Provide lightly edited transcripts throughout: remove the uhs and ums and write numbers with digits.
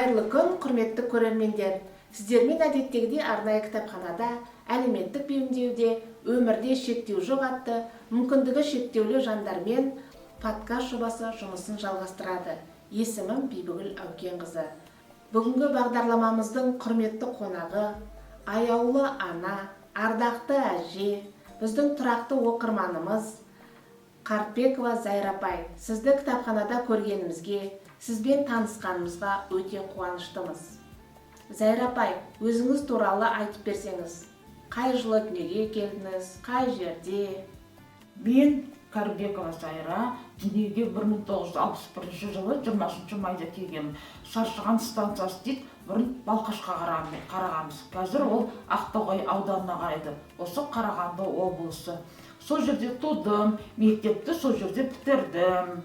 Қайырлы күн, құрметті көрермендер! Сіздермен әдеттегідей арнайы кітапханада әлеуметтік бейімдеуде өмірде шектеу жоқ атты мүмкіндігі шектеулі жандармен подкаст жобасы жұмысын жалғастырады. Есімім Бибігүл Әукенқызы. Бүгінгі бағдарламамыздың құрметті қонағы аяулы ана, ардақты әже, біздің тұрақты оқырманымыз Қартбекова Зайра апай. Сізді кітапханада көргенімізге, сізбен танысқанымызға өте қуаныштымыз. Зайра апай, өзіңіз туралы айтып берсеңіз, қай жылы дүниеге келдіңіз, қай жерде? Мен, Карбекова Зайра, дүниеге 1961 жылы 20 майда келгенмін. Шаршыған станциясы дейді, бұрын Балқашқа қарағанбыз. Қазір ол Ақтоғай ауданына қарайды. Осы Қарағанды облысы. Сол жерде тудым, мектепті сол жерде бітірдім.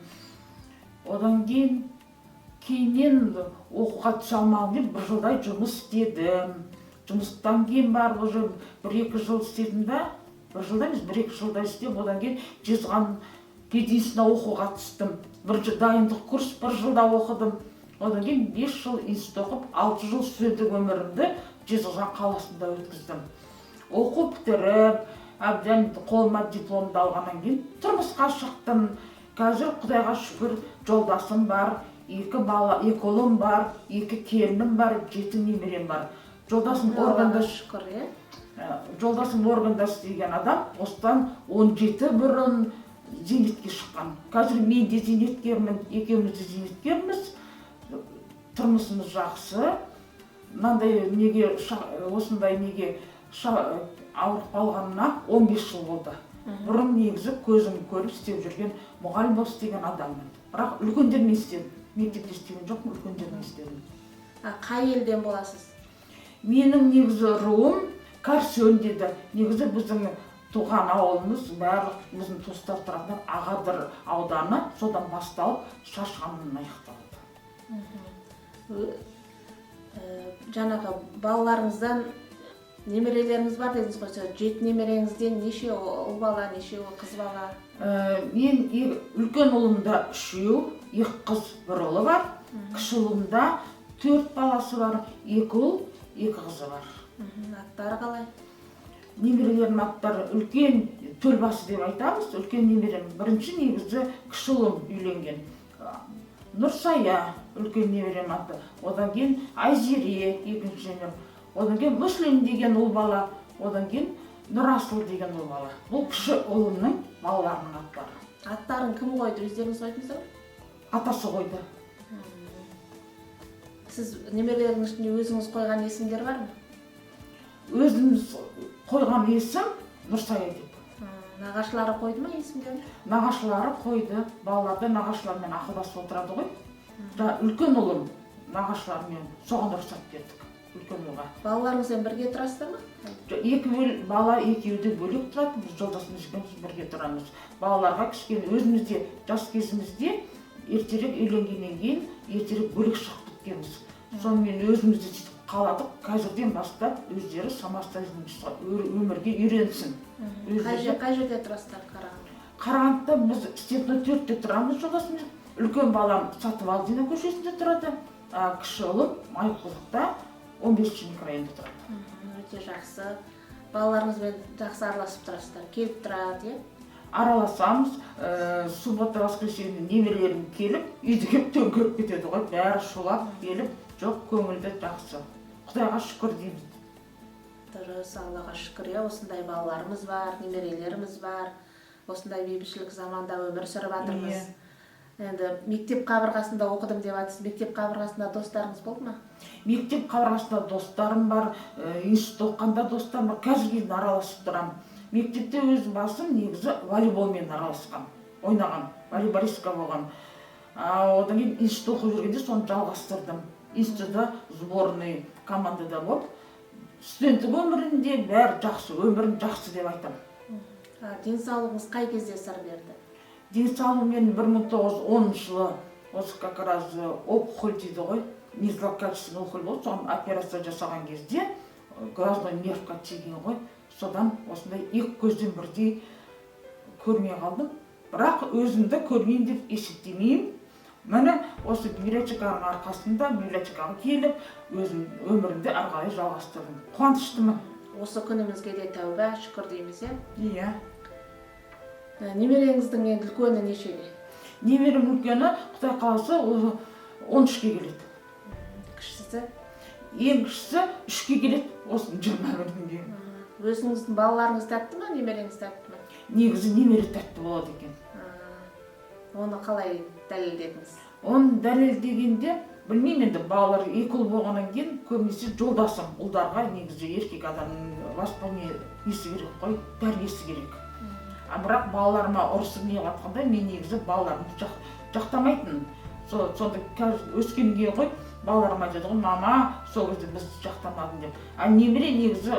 Одан кейін кейіннен оқуға түсе алмағым келіп, бір жылдай жұмыс істедім. Жұмыстан кейін барып уже 1-2 жыл істедім да, бір жылда емес, 1-2 жылдай істеп, одан кейін Жезқазған пединститутына оқуға түстім. Бір дайындық курс бір жылда оқыдым. Одан кейін 5 жыл институт оқып, 6 жыл студенттік өмірімді Жезқазған қаласында өткіздім. Оқу бітіріп, әбден қолыма дипломды алғаннан кейін тұрмысқа шықтым. Қазір Құдайға шүкір, жолдасым бар, 2 бала, 2 ұлым бар, 2 келінім бар, 7 немерем бар. Жолдасым органда шүкір, иә? Жолдасым органда істеген адам, осыдан 17 бұрын зейнетке шыққан. Қазір мен де зейнеткермін, екеуміз де зейнеткерміз. Тұрмысымыз жақсы. Мынандай неге осындай неге ауырып қалғанына 15 жыл болды. Бұрын негізі көзім көріп істеп жүрген, мұғалім болып істеген адаммын. Бірақ үлкендермен істедім. Мектепте істеген жоқпын, үлкендермен істедім. Қай елден боласыз? Менің негізі руым Карсен деді. Негізі біздің туған ауылымыз, барлық біздің туыстар тұратын Ағадыр ауданы, содан басталып Шашқаннан аяқталды. Жаңағы балаларыңыздан немерелеріңіз бар дедіңіз ғой, сол 7 немереңізден неше ұл бала, неше қыз бала? Мен үлкен ұлымда 3, 2 қыз, 1 ұлы бар. Кіші ұлымда 4 баласы бар, 2 ұл, 2 қызы бар. Аттары қалай? Немерелерімнің аттары үлкен Төлбасы деп айтамыз. Үлкен немерем бірінші негізі кіші ұлым үйленген. Нұрсая үлкен немерем аты. Одан кейін Айзере екінші немерем. Одан кейін Мүслим деген ұл бала, одан кейін Нұрасыл деген ұл бала. Бұл кіші ұлымның балаларының аттары. Аттарын кім қойды? Өздеріңіз қойдыңыздар ма? Атасы қойды. Сіз немерелеріңіздің ішінде өзіңіз қойған есімдер бар ма? Өзіміз қойған есім Нұрсая деп. Нағашылары қойды ма есімдерін? Нағашылары қойды. Балалар да нағашылармен ақылдасып отырады ғой. Үлкен ұлым нағашылармен, соған рұқсат бердік үлкен ұлға. Балаларыңызбен бірге тұрасыздар ма? Жоқ, екі бала екеуі де бөлек тұрады, біз жолдасымыз екеуміз бірге тұрамыз. Балаларға кішкене өзіміз де жас кезімізде ертерек үйленгеннен кейін ертерек бөлек шығып кеткенбіз. Сонымен өзіміз де сөйтіп қаладық. Қазірден бастап өздері самостоятельно өмірге үйренсін. Қай жерде тұрасыздар Қарағандыда? Қарағандыда біз Степной 4-те тұрамыз жолдасымыз. Үлкен балам Сатыбалдина көшесінде тұрады, кіші ұлым Майқұдықта 15 микрорайонда тұрады. Өте жақсы. Балаларыңызбен жақсы араласып тұрасыздар, келіп тұрады, иә? Араласамыз. Суббота, воскресенье немерелерім келіп, үйді келіп төңкеріп кетеді ғой, бәрі шулап келіп, жоқ, көңілді жақсы. Құдайға шүкір дейміз. Дұрыс, Аллаға шүкір, иә, осындай балаларымыз бар, немерелеріміз бар, осындай бейбітшілік заманда өмір сүріп жатырмыз. Енді мектеп қабырғасында оқыдым деп жатырсыз. Мектеп қабырғасында достарыңыз болды ма? Мектеп қабырғасында достарым бар, институт оқығанда достарым бар, қазірге дейін араласып тұрамын. Мектепте өз басым негізі волейболмен араласқан, ойнаған, волейболистка болған. Одан кейін институт оқып жүргенде соны жалғастырдым. Институтта сборный командада болып, студенттік өмірінде бәрі жақсы, өмірім жақсы деп айтамын. Денсаулығыңыз қай кезде сыр берді? Денсаулығым мен 1910 жылы, осы как раз опухоль дейді ғой, незлокачественный опухоль болды, соған операция жасаған кезде глазной нервқа тиген ғой, содан осындай екі көзден бірдей көрмей қалдым. Бірақ өзімді көрмеймін деп есептемеймін. Міне, осы библиотеканың арқасында библиотекаға келіп, өзім өмірімді ары қарай жалғастырдым. Қуаныштымын. Осы күнімізге де тәуба, шүкір дейміз, иә? Иә. Немереңіздің енді үлкені нешеде? Немерем үлкені, құдай қаласа, ол 13-ке келеді. Кішісі? Ең кішісі 3-ке келеді, осының 21-інде. Өзіңіздің балаларыңыз тәтті ма, немереңіз тәтті ма? Негізі немере тәтті болады екен. Оны қалай дәлелдедіңіз? Оны дәлелдегенде, білмеймін енді, балалар екі ұл болғаннан кейін көбінесе жолдасым ұлдарға, негізі еркек адамның воспитание несі керек қой, тәрбиесі керек. А бірақ балаларыма ұрысып не қылып мен негізі балаларымды жақтамайтынмын. Сонда қазір өскеннен кейін ғой балаларым айтады ғой, мама, сол кезде біз жақтамадың деп. А немере негізі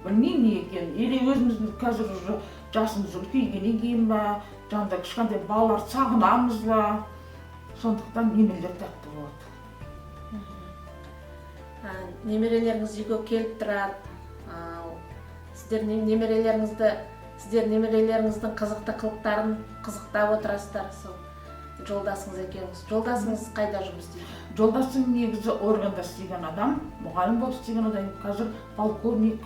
білмеймін не екенін, или өзіміздің қазір уже жасымыз үлкейгеннен кейін ба, жанында кішкентай балаларды сағынамыз ба, сондықтан немерелер тәтті болады. Немерелеріңіз үйге келіп тұрады. Сіздер немерелеріңізді, сіздер немерелеріңіздің қызықты қылықтарын қызықтап отырасыздар, сол жолдасыңыз екеуіңіз. Жолдасыңыз қайда жұмыс істейді? Жолдасым негізі органда істеген адам, мұғалім болып істеген адам, қазір полковник,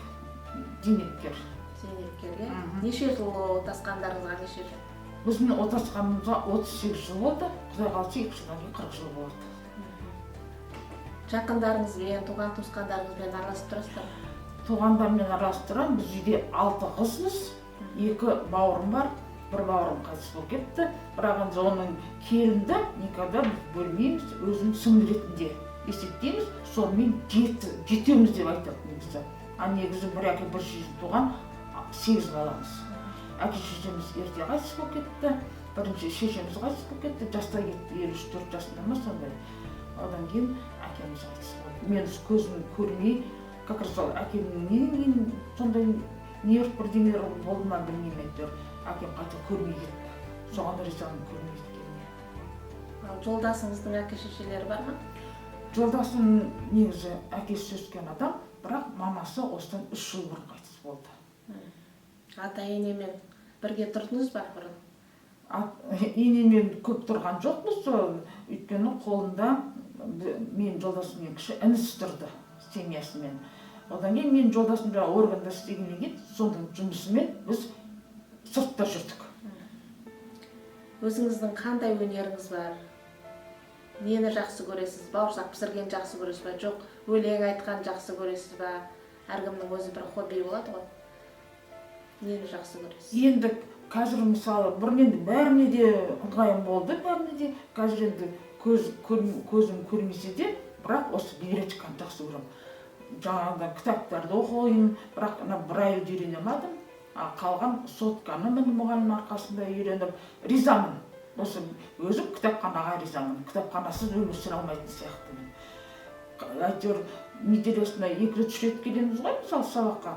зейнеткер. Зейнеткер, иә? Мхм. Неше жыл, отасқандарыңызға неше жыл? Біздің отасқанымызға 38 жыл болды, құдай қаласа, 2 жылдан кейін 40 жыл болады. Жақындарыңызбен, туған туысқандарыңызбен араласып тұрасыздар ма? Туғандармен араласып тұрамын. Біз үйде алты қызбыз, екі бауырым бар, бір бауырым қайтыс болып кетті, бірақ енді оның келінді никогда біз бөлмейміз, өзім сіңлі ретінде есептейміз. Сонымен жеті, жетеуміз деп айтады негізі. А негізі бір әке, бір шешеден туған сегіз баламыз. Әке шешеміз ерте қайтыс болып кетті. Бірінші шешеміз қайтыс болып кетті, жаста кетті, 53-4 жасында ма, сондай. Одан кейін әкеміз қайтыс болды. Мен көзім көрмей, как раз сол әкемнен кейін сондай нерв бірдеңелер болды ма, білмеймін, әйтеуір әкем қайта көрмей кетті. Соған ризамын, көрмей кеткеніне. Ал жолдасыңыздың әке шешелері бар ма? Жолдасым негізі әкесі өскен адам, бірақ мамасы осыдан 3 жыл бұрын қайтыс болды. Ата енемен бірге тұрдыңыз ба бұрын? Енемен көп тұрған жоқпыз сол, өйткені қолында менің жолдасымнан кіші інісі тұрды семьясымен. Одан кейін менің жолдасым жаңағы органда істегеннен кейін, соның жұмысымен біз сыртта жүрдік. Өзіңіздің қандай өнеріңіз бар? Нені жақсы көресіз? Бауырсақ пісірген жақсы көресіз ба, жоқ өлең айтқан жақсы көресіз ба? Әркімнің өзі бір хобби болады ғой. Нені жақсы көресіз? Енді қазір, мысалы, бұрын енді бәріне де ыңғайым болды, бәріне де. Қазір енді көзім көрмесе де, бірақ осы библиотеканы жақсы көремін. Жаңағыдай кітаптарды оқимын, бірақ ана Брайльді үйрене алмадым. А қалған сотканы, міне, мұғалім арқасында үйреніп, ризамын. Осы өзім кітапханаға ризамын, кітапханасыз өмір сүре алмайтын сияқтымын. Әйтеуір неделясына екі рет, үш рет келеміз ғой, мысалы, сабаққа.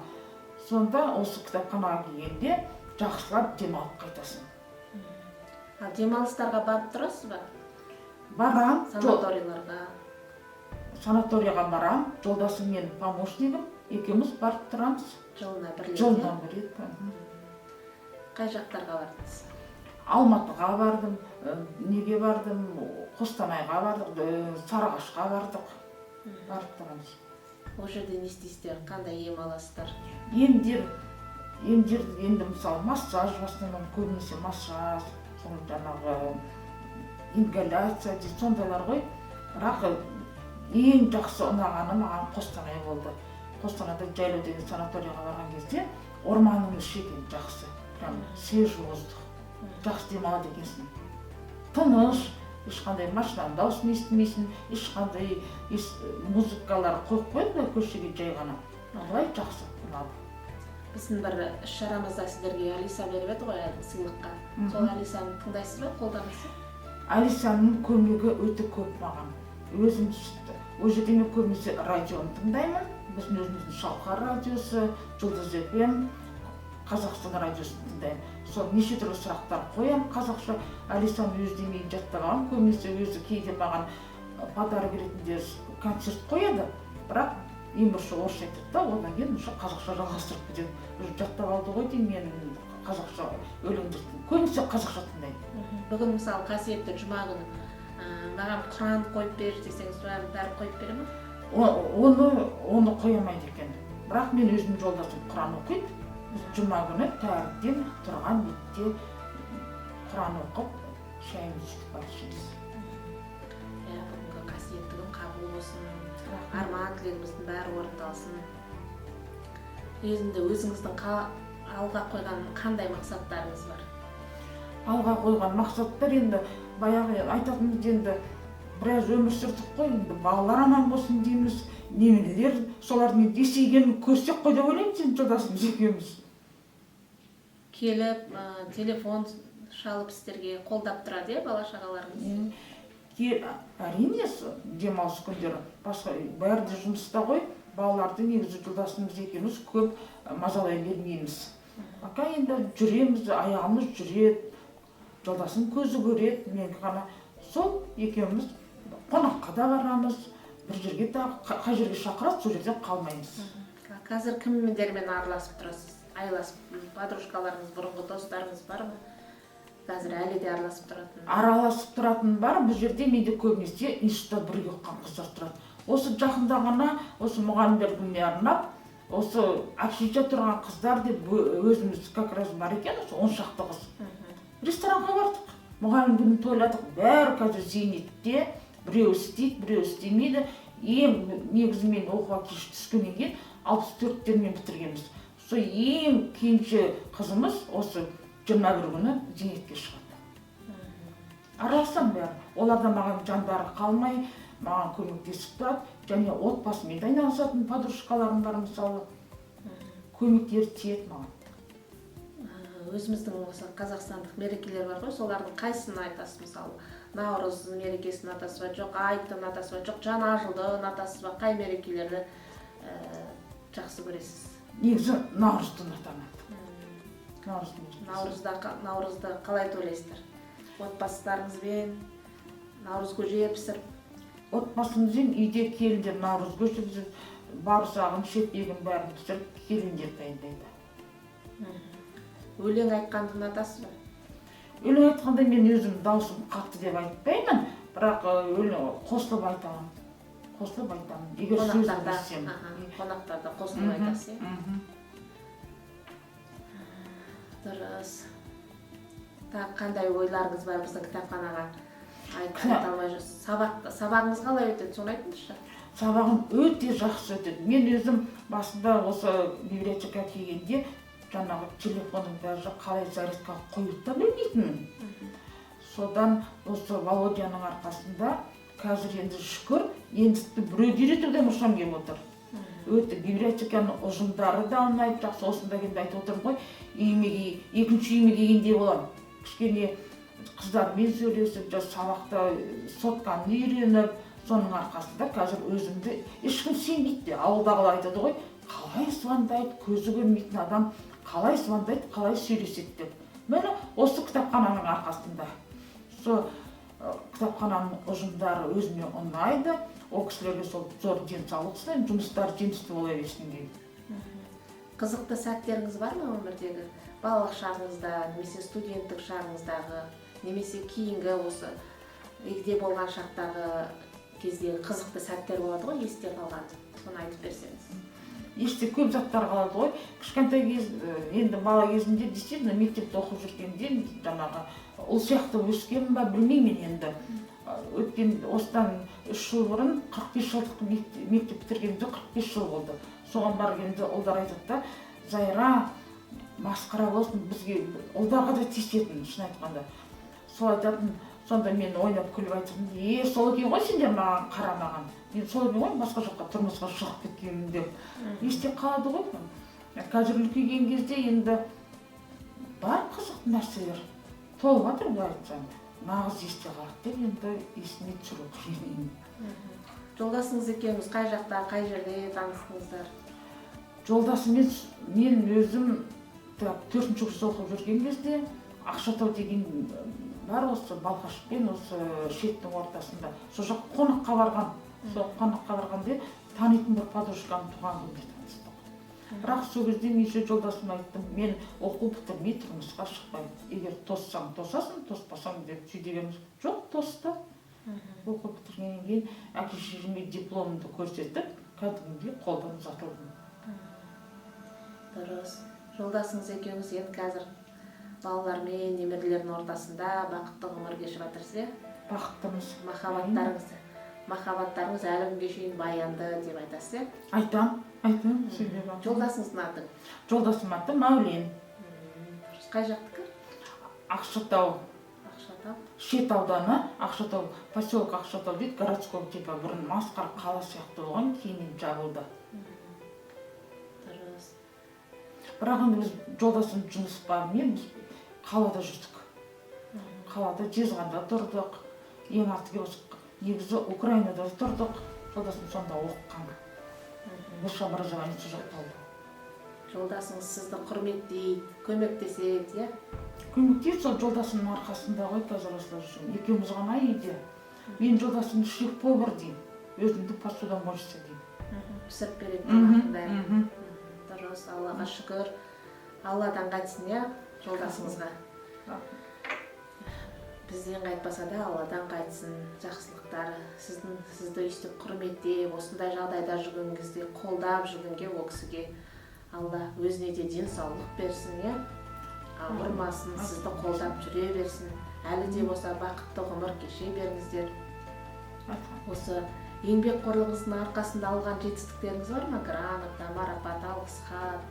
Сонда осы кітапханаға келгенде жақсылап демалып қайтасың. Ал демалыстарға барып тұрасыз ба? Барам. Санаторийларға? Санаторийға барам. Жолдасым менің помощнигім, екеуміз барып тұрамыз. Жылына бір рет, Жылына иә? бір рет, мхм. Қай жақтарға бардыңыз? Алматыға бардым, неге бардым, Қостанайға бардық, Сарыағашқа бардық. Барып тұрамыз. Ол жерде не істейсіздер, қандай ем аласыздар? Емдер енді, мысалы, массаж, в основном көбінесе массаж, соны жаңағы ингаляция дейді, сондайлар ғой. Бірақ ең жақсы ұнағаны маған Қостанай болды. Қостанайда Жайлау деген санаторийға барған кезде орманның іші екен, жақсы, прям свежий воздух, жақсы демалады екенсің, тыныш, ешқандай машинаның дауысын естімейсің, ешқандай музыкалар қойып қояды былай көшеге, жай ғана. А былай жақсы, ұнады. Біздің бір іс шарамызда сіздерге Алиса беріп еді ғой сыйлыққа. Сол Алисаны тыңдайсыз ба, қолданасыз ба? Алисаның көмегі өте көп маған. Өзім ол жерде мен көбінесе радионы тыңдаймын. Біздің өзіміздің Шалқар радиосы, Жұлдыз ФМ, Қазақстан радиосын тыңдаймын. Сол неше түрлі сұрақтар қоямын қазақша. Алисаны өзі де мен жаттап алғанмын. Көбінесе өзі кейде маған подарок ретінде концерт қояды, бірақ ең бірінші орысша айтады да, одан кейін уже қазақша жалғастырып кетеді. Уже жаттап алды ғой деймін мен. Қазақша өлеңдерді көбінесе қазақша тыңдаймын. Бүгін, мысалы, қасиетті жұма күні. Маған Құран қойып бер десеңіз, бәрі қойып бере ме? Оны қоя алмайды екен. Бірақ мен өзім жолдасым Құран оқиды. Біз жұма күні таңертең тұрған бетте Құран оқып, шайымызды ішіп барып ішеміз. Иә, бүгінгі қасиетті күн қабыл болсын. Арман тілегіміздің бәрі орындалсын. Енді өзіңіздің алға қойған қандай мақсаттарыңыз бар? Алға қойған мақсаттар енді баяғы айтатынымыз, енді біраз өмір сүрдік қой, енді балалар аман болсын дейміз, немерелер солардың енді есейгенін көрсек қой деп ойлаймыз енді жолдасымыз екеуміз. Келіп, телефон шалып сіздерге қолдап тұрады, иә, бала шағаларыңыз? Әрине, демалыс күндері басқа бәрі де жұмыста ғой, балаларды негізі жолдасымыз екеуміз көп мазалай бермейміз. Пока енді жүреміз, аяғымыз жүреді, жолдасым көзі көреді, мен ғана сол екеуміз қонаққа да барамыз, бір жерге тағы қай жерге шақырады, сол жерден қалмаймыз. Қазір кімдермен араласып тұрасыз? Айласып, подружкаларыңыз, бұрынғы достарыңыз бар ма? Қазір әлі де араласып тұратын? Араласып тұратын бар. Бұл жерде менде көбінесе институтта бірге оқыған қыздар тұрады. Осы жақында ғана осы мұғалімдер күніне арнап, осы общежитие тұрған қыздар деп өзіміз как раз бар екен, осы 10 шақты қыз. Ресторанға бардық, мұғалім күнін тойладық. Бәрі қазір зейнетте, біреу істейді, біреу істемейді. Ең негізі мен оқуға кеш түскеннен кейін 64-термен бітіргенбіз. Сол ең кенже қызымыз осы 21 күні зейнетке шығады. Араласам бәрі. Олар да маған жандары қалмай, маған көмектесіп тұрады. Және отбасымен де айналысатын подружкаларым бар мысалы. Көмектері тиеді маған. Өзіміздің осы қазақстандық мерекелер бар ғой, солардың қайсысын айтасыз мысалы? Наурыз мерекесін ұнатасыз ба, жоқ айтты ұнатасыз ба, жоқ жаңа жылды ұнатасыз ба, қай мерекелерді жақсы көресіз? Негізі наурызды ұнатамын. Наурыз мерекесі. Наурызды қалай тойлайсыздар? Отбасыларыңызбен наурыз көже пісіріп? Отбасымызбен үйде келіндер наурыз көже пісіріп, бауырсағын, шетпегін бәрін пісіріп, келіндер дайындайды. Өлең айтқанды ұнатасыз ба? Өлең айтқанда мен өзім даусым қатты деп айтпаймын, бірақ өлең қосылып айтамын. Қосылып айтамын. Егер сөзін білсем. Қонақтарда қосылып айтасыз, иә? Дұрыс. Тағы қандай ойларыңыз бар біздің кітапханаға? Айта алмай жүрсіз. Сабағыңыз қалай өтеді, соны айтыңызшы. Сабағым өте жақсы өтеді. Мен өзім басында осы библиотекаға келгенде жаңағы телефонның даже қалай зарядкаға қоюды да білмейтінмін. Содан осы Володяның арқасында қазір енді шүкір, енді тіпті біреуді үйретуге мұршам келіп отыр. Өте библиотеканың ұжымдары да ұнайды, жақсы. Осында келгенде айтып отырмын ғой, екінші үйіме келгендей боламын. Кішкене қыздармен сөйлесіп, жас сабақта сотканы үйреніп, соның арқасында қазір өзімді ешкім сенбейді де. Ауылдағылар айтады ғой, қалай звондайды, көзі көрмейтін адам қалай звондайды, қалай сөйлеседі деп. Міне осы кітапхананың арқасында. Сол кітапхананың ұжымдары өзіме ұнайды. Ол кісілерге сол зор денсаулық тілеймін, жұмыстары жемісті бола берсін деймін. Қызықты сәттеріңіз бар ма өмірдегі? Балалық шағыңызда, немесе студенттік шағыңыздағы, немесе кейінгі осы егде болған шақтағы кездегі қызықты сәттер болады ғой, есте қалған. Соны айтып берсеңіз. Есте көп заттар қалады ғой. Кішкентай кез, енді бала кезімде действительно мектепте оқып жүргенде жаңағы ұл сияқты өскенмін ба білмеймін енді. Өткен осыдан 3 жыл бұрын 45 жылдық мектеп бітіргенде 45 жыл болды. Соған барғанда ұлдар айтады да, Зайра, масқара болсын, бізге ұлдарға да тиісетін, шын айтқанда. Сол айтатын, сонда мен ойнап күліп айтатын, сол екен ғой сендер маған қарамаған. Мен сол екен ғой басқа жаққа тұрмысқа шығып кеткенмін деп. Есте қалады ғой. Қазір үлкейген кезде енді бар қызықты нәрселер толып жатыр, былай айтсам. Нағыз есте қалады деп енді есіме түсіру қиын. Жолдасыңыз екеуіңіз қай жақта, қай жерде таныстыңыздар? Жолдасыммен мен өзім 4-ші курс оқып жүрген кезде Ақшатау деген бар осы Балқаш пен осы Шеттің ортасында. Сол жаққа қонаққа барған. Сол қонаққа барғанда танитын бір подружкамның туған күнінде таныстық. Бірақ сол кезде мен еще жолдасыма айттым, мен оқу бітірмей тұрмысқа шықпаймын. Егер тоссаң тосасың, тоспасаң деп сөйдегенбіз. Жоқ, тосты. Оқу бітіргеннен кейін әке шешеме дипломымды көрсетіп, кәдімгідей қолдан ұзатылдым. Дұрыс. Жолдасыңыз екеуіңіз енді қазір балалармен, немерелердің ортасында бақытты ғұмыр кешіп жатырсыз, иә? Бақыттымыз. Махаббаттарыңыз әлі күнге шейін баянды деп айтасыз, иә? Айтам, айтам, сөйлеп жатырмын. Жолдасыңыздың аты? Жолдасым аты Мәулен. Дұрыс. Қай жақтікі? Ақшатау. Ақшатау. Шет ауданы, Ақшатау, поселок Ақшатау дейді, городской типа, бұрын масқара қала сияқты болған, кейіннен жабылды. Дұрыс. Бірақ енді біз жолдасым жұмыс бабымен біз қалада жүрдік. Қалада, Жезқазғанда тұрдық. Ең артығы осы негізі Украинада тұрдық. Жолдасым сонда оқыған. Высшее образование сол жақта алды. Жолдасыңыз сізді құрметтейді, көмектеседі, иә? Көмектеседі, сол жолдасымның арқасында ғой қазір осылай жүрмін. Екеуміз ғана үйде. Мен жолдасымды шеф повар деймін, өзімді посудомойщица деймін. Пісіріп береді тамақтың бәрін. Дұрыс, Аллаға шүкір. Алладан қайтсын, иә, жолдасыңызға. Бізден қайтпаса да, Алладан қайтсын жақсылықтары. Сізді өйстіп құрметтеп, осындай жағдайда жүрген кезде қолдап жүргенге ол кісіге Алла өзіне де денсаулық берсін, иә? Ауырмасын, сізді қолдап жүре берсін. Әлі де болса бақытты ғұмыр кеше беріңіздер. Осы еңбекқорлығыңыздың арқасында алған жетістіктеріңіз бар ма? Грамота, марапат, алғыс хат?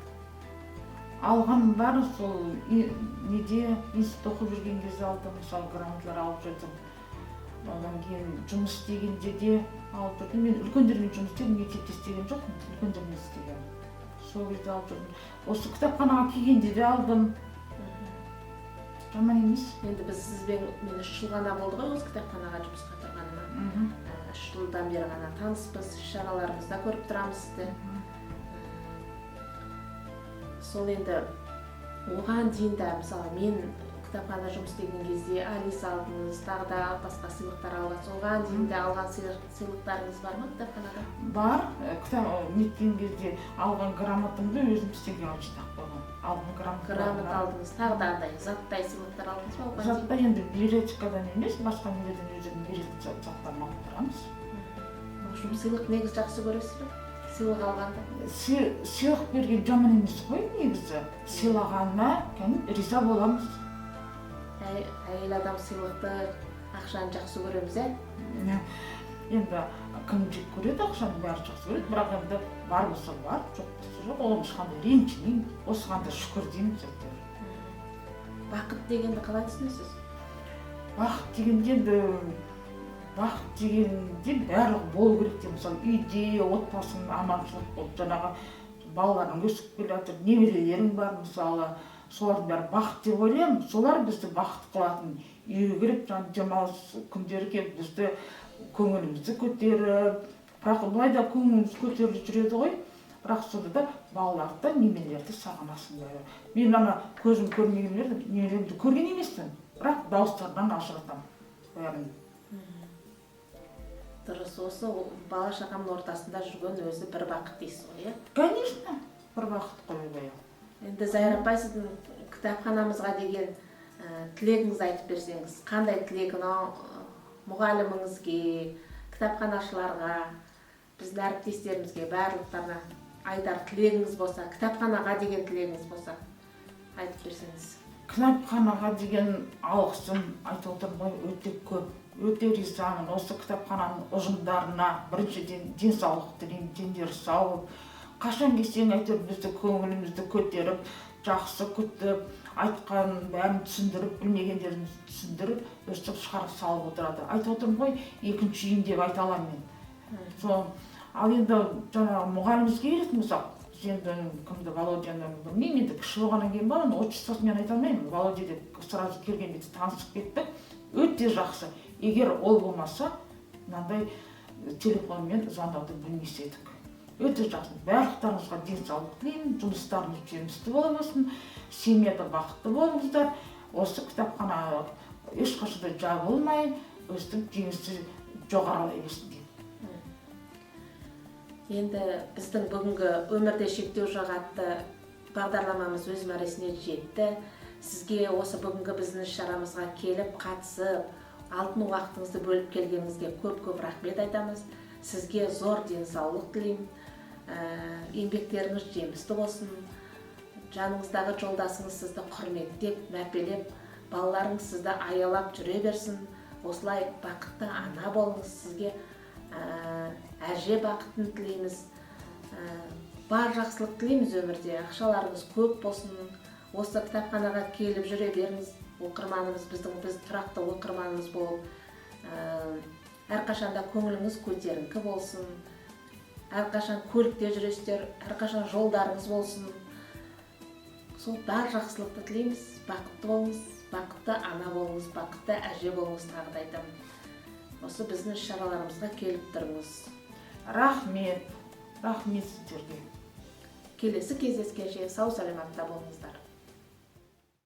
Алған бар, сол неде, институт оқып жүрген кезде алдым, мысалы, грамоталар алып жүрдім. Одан кейін жұмыс істегенде де алып жүрдім. Мен үлкендермен жұмыс істедім, мектепте істеген жоқпын, үлкендермен істегенмін. Сол кезде алып жүрдім. Осы кітапханаға келгенде де алдым. Жаман емес. Енді біз сізбен, мен 3 жыл ғана болды ғой осы кітапханаға жұмысқа тұрғаныма. 3 жылдан бері ғана таныспыз, іс шараларымызда көріп тұрамыз сізді. Сол енді оған дейін де, мысалы, мен кітапханада жұмыс істеген кезде Алиса алдыңыз, тағы да басқа сыйлықтар алғансыз. Оған дейін де алған сыйлықтарыңыз бар ма кітапханада? Бар, кітап неткен кезде алған грамотамды өзім істеуге жинап қойғанмын. Алған грамоталарым Грамота бар. алдыңыз, тағы да андай заттай сыйлықтар алдыңыз ба оған дейін? Заттай енді библиотекадан емес, басқа нелерден өздерінің беретін заттарын алып тұрамыз. В общем, сыйлық негізі жақсы көресіз бе, сыйлық алғанды? Сыйлық берген жаман емес қой негізі. Сыйлағанына кәдімгі риза боламыз. Әйел адам сыйлықты, ақшаны жақсы көреміз, иә? Енді кім жек көреді ақшаны, бәрі жақсы көреді, бірақ енді бар болса бар, жоқ болса жоқ, оған ешқандай ренжімеймін, осыған да шүкір дейміз әйтеуір. Бақыт дегенді қалай түсінесіз? Бақыт дегенде енді, бақыт дегенде барлығы болу керек деп, мысалы, үйде отбасың аманшылық болып, жаңағы балаларың өсіп келе жатыр, немерелерің бар, мысалы, солардың бәрі бақыт деп ойлаймын. Солар бізді бақыт қылатын, үйге кіріп, жаңағы демалыс күндері келіп, бізді көңілімізді көтеріп, бірақ былай да көңіліміз көтеріліп жүреді ғой, бірақ сонда да балаларды, немерелерді сағынасың бәрі. Мен ана көзім көрмегендерді, немерелерімді көрген емеспін, бірақ дауыстарынан ажыратамын бәрін. Дұрыс, осы бала шағамның ортасында жүрген өзі бір бақыт дейсіз ғой, иә? Конечно, бір бақыт қой, ойбай. Енді, Зайра апай, сіздің кітапханамызға деген тілегіңізді айтып берсеңіз. Қандай тілек? Мынау мұғаліміңізге, кітапханашыларға, біздің әріптестерімізге, барлықтарына айтар тілегіңіз болса, кітапханаға деген тілегіңіз болса, айтып берсеңіз. Кітапханаға деген алғысым, айтып отырмын ғой, өте көп, өте ризамын. Осы кітапхананың ұжымдарына біріншіден денсаулық тілеймін, дендері сау болып, қашан келсең, әйтеуір бізді көңілімізді көтеріп, жақсы күтіп, айтқан бәрін түсіндіріп, білмегендерін түсіндіріп, өстіп шығарып салып отырады. Айтып отырмын ғой, екінші үйім деп айта аламын мен сол. Ал енді жаңағы мұғалімімізге келетін болсақ, біз енді кімді, Володяны білмеймін, енді кіші болғаннан кейін ба, оның отчествосын мен айта алмаймын, Володя деп сразу келген бетте танысып кеттік. Өте жақсы. Егер ол болмаса, мынандай телефонмен звондауды білмес едік. Өте жақсы. Барлықтарыңызға денсаулық тілеймін, жұмыстарыңыз жемісті бола берсін, семьяда бақытты болыңыздар. Осы кітапхана ешқашан да жабылмай, өстіп жеңісі жоғарылай берсін деймін. Енді біздің бүгінгі «Өмірде шектеу жоқ» атты бағдарламамыз өз мәресіне жетті. Сізге осы бүгінгі біздің іс шарамызға келіп, қатысып, Алтын уақытыңызды бөліп келгеніңізге көп-көп рахмет айтамыз. Сізге зор денсаулық тілеймін. Еңбектеріңіз жемісті болсын. Жаныңыздағы жолдасыңыз сізді құрметтеп, мәпелеп, балаларыңыз сізді аялап жүре берсін. Осылай бақытты ана болыңыз. Сізге әже бақытын тілейміз. Бар жақсылық тілейміз өмірде. Ақшаларыңыз көп болсын. Осы кітапханаға келіп жүре беріңіз. Оқырманымыз біздің, біз тұрақты оқырманымыз болып, әрқашанда көңіліңіз көтеріңкі болсын. Әрқашан көлікте жүресіздер, әрқашан жолдарыңыз болсын. Сол бар жақсылықты тілейміз. Бақытты болыңыз, бақытты ана болыңыз, бақытты әже болыңыз, тағы да айтамын. Осы біздің іс шараларымызға келіп тұрыңыз. Рахмет, рахмет сіздерге. Келесі кездескенше сау саламатта болыңыздар.